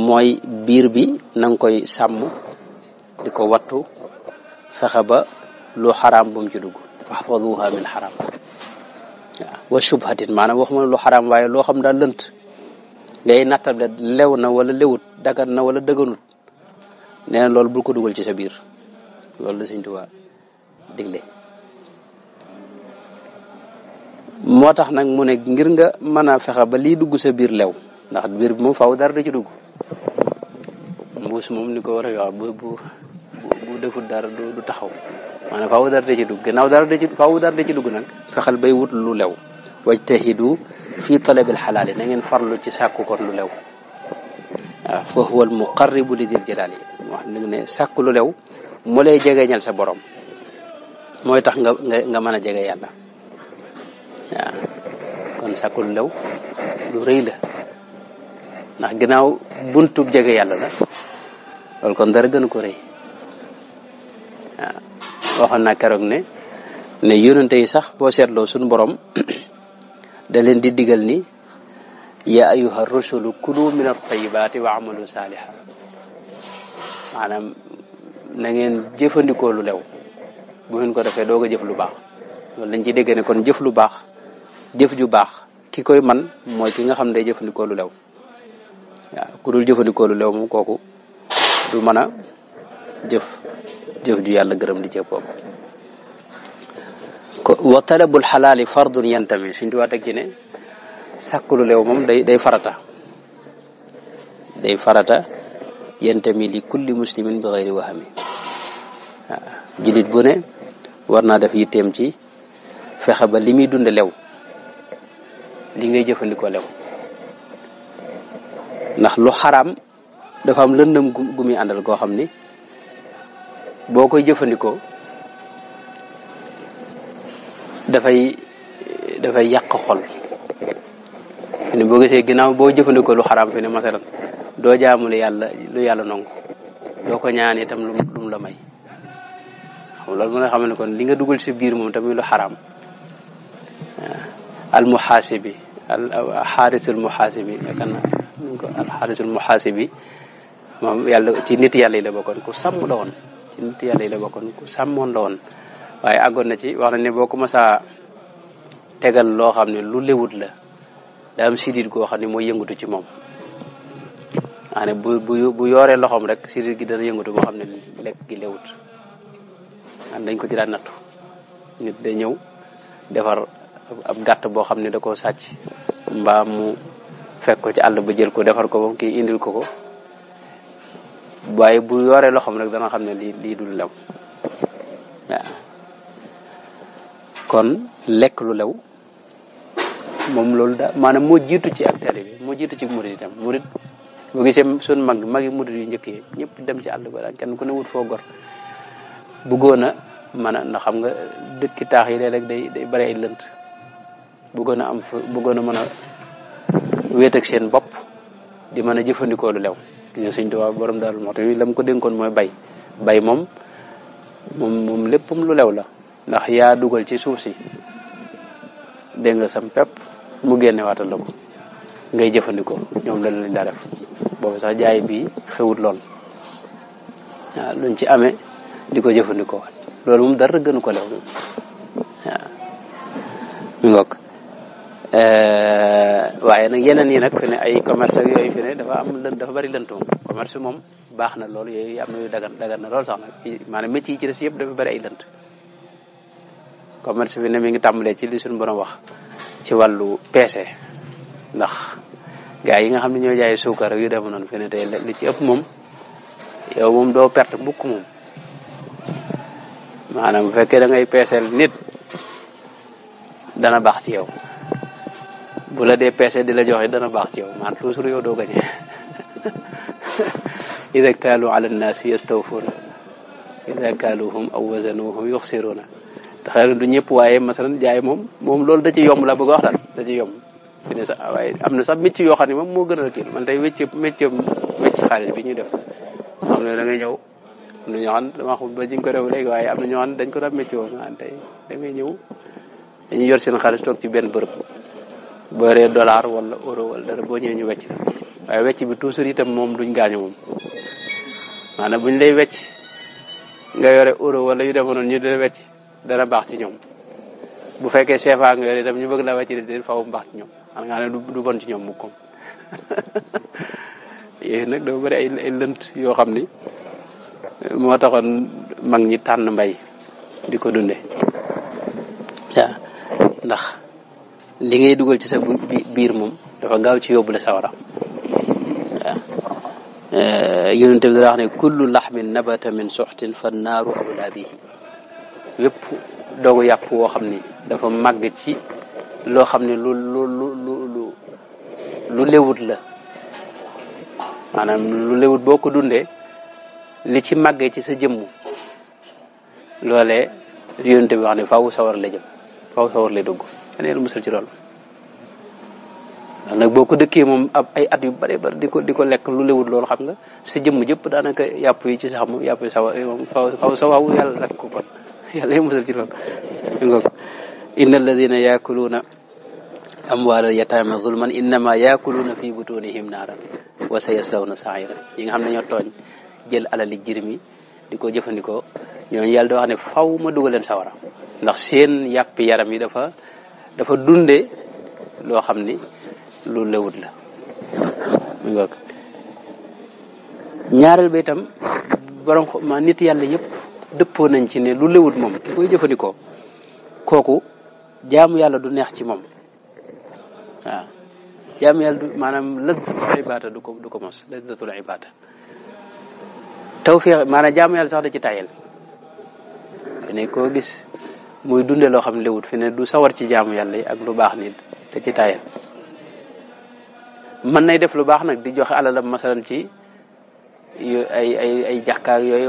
mooy biir bi na nga koy sàmm di ko wattu fexe ba lu xaraam bu mu ci dugg fahfaduha min xaraam wa shubhatin maanaam waxuma lu xaraam waaye loo xam daal lënt ngay nattable lew na wala lewut dagan na wala dëgganut nee na loolu bul ko dugal ci sa biir loolu la Sëñ Tuubaa digle moo tax nag mu ne ngir nga mën a fexe ba lii dugg sa biir lew ndax biir bi moom faaw dara da ci dugg mbuus moom ni ko war a wax bu defut dara du taxaw maanaam faaw dara da ci dugg gannaaw faaw dara da ci dugg nag fexal bay wut lu lew wajtahidu fi talabil xalaali na ngeen farlu ci sàkku kon lu lew waaw fa huwa al muqarribu li dil jalaali wax ne sàkku lu lew mu lay jegeñal sa borom mooy tax nga mën a jege yàlla waaw kon sàkku lu lew lu rëy la ndax ginnaaw buntub jege yàlla la loolu kon dara gënu ko rëy waaw waxoon naa keroog ne yonente yi sax boo seetloo suñu borom da leen di digal ni ya ayuha rusulu kulu min at-tayyibati wa amalu saaliha maanaam na ngeen jëfandikoo lu lew bu ngeen ko defee doog a jëf lu baax loolu lañ ci dégg ne kon jëf lu baax jëf ju baax ki koy man mooy ki nga xam ne day jëfandikoo lu lew waaw ku dul jëfandikoo lu lew moom kooku du mën a jëf ju yàlla gërëm di ceeb boobu wa talabul xalaali fardun yantami suñ tuwaa teg ci ne sàkku lu lew moom day farata yantami li kulli muslimin bi xayri wahami waaw julit bu ne war naa def yitteem ci fexe ba li muy dunde lew li ngay jëfandikoo lew ndax lu xaraam dafa am lëndëm gu muy àndal koo xam ni boo koy jëfandikoo dafay yàq xol fi ne boo gisee ginnaaw boo jëfandikoo lu xaraam fi ne masalan doo jaamul lu yàlla nangu doo ko ñaan itam lu la may xam loolu mu nga xam ne kon li nga dugal si biir moom tamit lu xaraam al muhasibi al xaarisul muhasibi yaakaar naa al xaarisul muhasibi moom yàlla ci nit yàlla yi la bokkoon ku sàmm la woon ci nit yàlla yi la bokkoon ku sàmmoon la woon waaye àggoon na ci wax na ne boo ko mësaa tegal loo xam ne lu lewut la da am sidit goo xam ne mooy yëngatu ci moom wax ne bu yooree loxoom rek sidit gi dana yëngatu boo xam ne lekk gi lewut an dañ ko ci daan nattu nit day ñëw defar ab gàtt boo xam ne da koo sàcc mbaa mu fekk ko ci àll ba jël ko defar ko ba kii indil ko waaye bu yooree loxoom rek dana xam ne lii dul lew waaw kon lekk lu lew moom loolu daal maanaam moo jiitu ci ak télé bi moo jiitu ci murid itam murid boo gisee suñ magi murid yu njëkk yi ñëpp dem ci àll ba daal kenn ku ne wut foo gor bëggoon a mën a ndax xam nga dëkki taax yi léeg-léeg day bari ay lënt bëggoon a mën a wéet ak seen bopp di mën a jëfandikoo lu lew gis nga Sëñ Tuubaa borom Daaru Muxti mi la mu ko dénkoon mooy bay moom léppam lu lew la ndax yaa dugal ci suuf si dégg nga sam pepp mu génne waatal la ko ngay jëfandikoo ñoom la lañ daa def boobu sax jaay bi xewut lool waaw luñ ci amee di ko jëfandikoo loolu moom dara gënu ko lew moom waaw mi ngoog waaye nag yeneen yi nag fi ne ay commerce ak yooyu fi ne dafa bari lëntoom commerce moom baax na loolu yooyu am na yu dagan na loolu sax nag maanaam métier yi ci des yëpp dafa bari ay lënt commerce fi ne mi ngi tàmbalee ci li suñu borom wax ci wàllu peese ndax gars yi nga xam ne ñoo jaay suukar ak yu dem noonu fi ne tey li ci ëpp moom yow moom doo perte bukk moom maanaam bu fekkee da ngay peeseel nit dana baax ci yow bu la dee peese di la joxe dana baax ci yow maanaam toujours yow doo gañe ida kaalu ala nnaasi yastawfuuna ida kaaluhum aw wazanuhum yuxsiruuna tax du ñëpp waaye masalan jaay moom loolu da ci yomb la bëgg a wax daal da ci yomb ci ne sax waaye am na sax métier yoo xam ne moom moo gën a kii man tey métier xaalis bi ñuy def xam ne da ngay ñëw am na ñoo xam dama xam ba jiñ ko def léegi waaye am na ñoo xam dañ ko daan métier woon an tey da ngay ñëw dañuy yor seen xaalis toog ci benn bërëb booree dollar wala euro wala dara boo ñëwee ñu wecc waaye wecc bi toujours itam moom duñ gaañu moom maanaam buñ lay wecc nga yore euro wala yu demoon ñu di wecc dana baax ci ñoom bu fekkee CFA nga yore itam ñu bëgg la wecc di faaw mu baax ci ñoom xam nga ne du bon ci ñoom mu kom yooyu nag dafa bëri ay lënt yoo xam ni moo taxoon mag ñi tànn mbay di ko dunde waaw ndax li ngay dugal ci sa biir moom dafa gaaw ci yóbbu la sawara waaw yonent bi daa wax ne kullu laxmin nabata min suxtin fa naaru awlaa bihi yépp doogu yàpp woo xam ni dafa màgg ci loo xam ne lu lewut la maanaam lu lewut boo ko dundee li ci màggee ci sa jëmm loolee yonent bi wax ne faaw sawar la jëm faaw sawar lay dugg keneen musal ci loolu nag boo ko dëkkee moom ab ay at yu bare bari di ko lekk lu lewut loolu xam nga sa jëmm jëpp daanaka yàpp yi ci sax moom yàpp yi sawa moom faaw sawawu yàlla rek ko kon yàlla yi musal ci loolu nga ko inna alladina yaakuluuna amwaala yataama zulman innama yaakuluuna fi butunihim naaran wa sayaslawna saira yi nga xam ne ñoo tooñ jël alali jirmi di ko jëfandikoo ñooñu yàlla da wax ne faw ma dugal leen sawara ndax seen yàppi yaram yi dafa dunde loo xam ni lu lewut la mu ngoog ñaareel ba itam borom ma nit yàlla yëpp dëppoo nañ ci ne lu lewut moom ki koy jëfandikoo kooku jaamu yàlla du neex ci moom waaw jaamu yàlla du maanaam lazzatul ibaada du ko mos lazzatul ibaada tawfiix maanaam jaamu yàlla sax da ci tayel ne koo gis muy dunde loo xam ne lewut fi ne du sawar ci jaamu yàlla yi ak lu baax ni da ci tayel mën nay def lu baax nag di joxe alalam masalan ci ay jàkkaak yooyu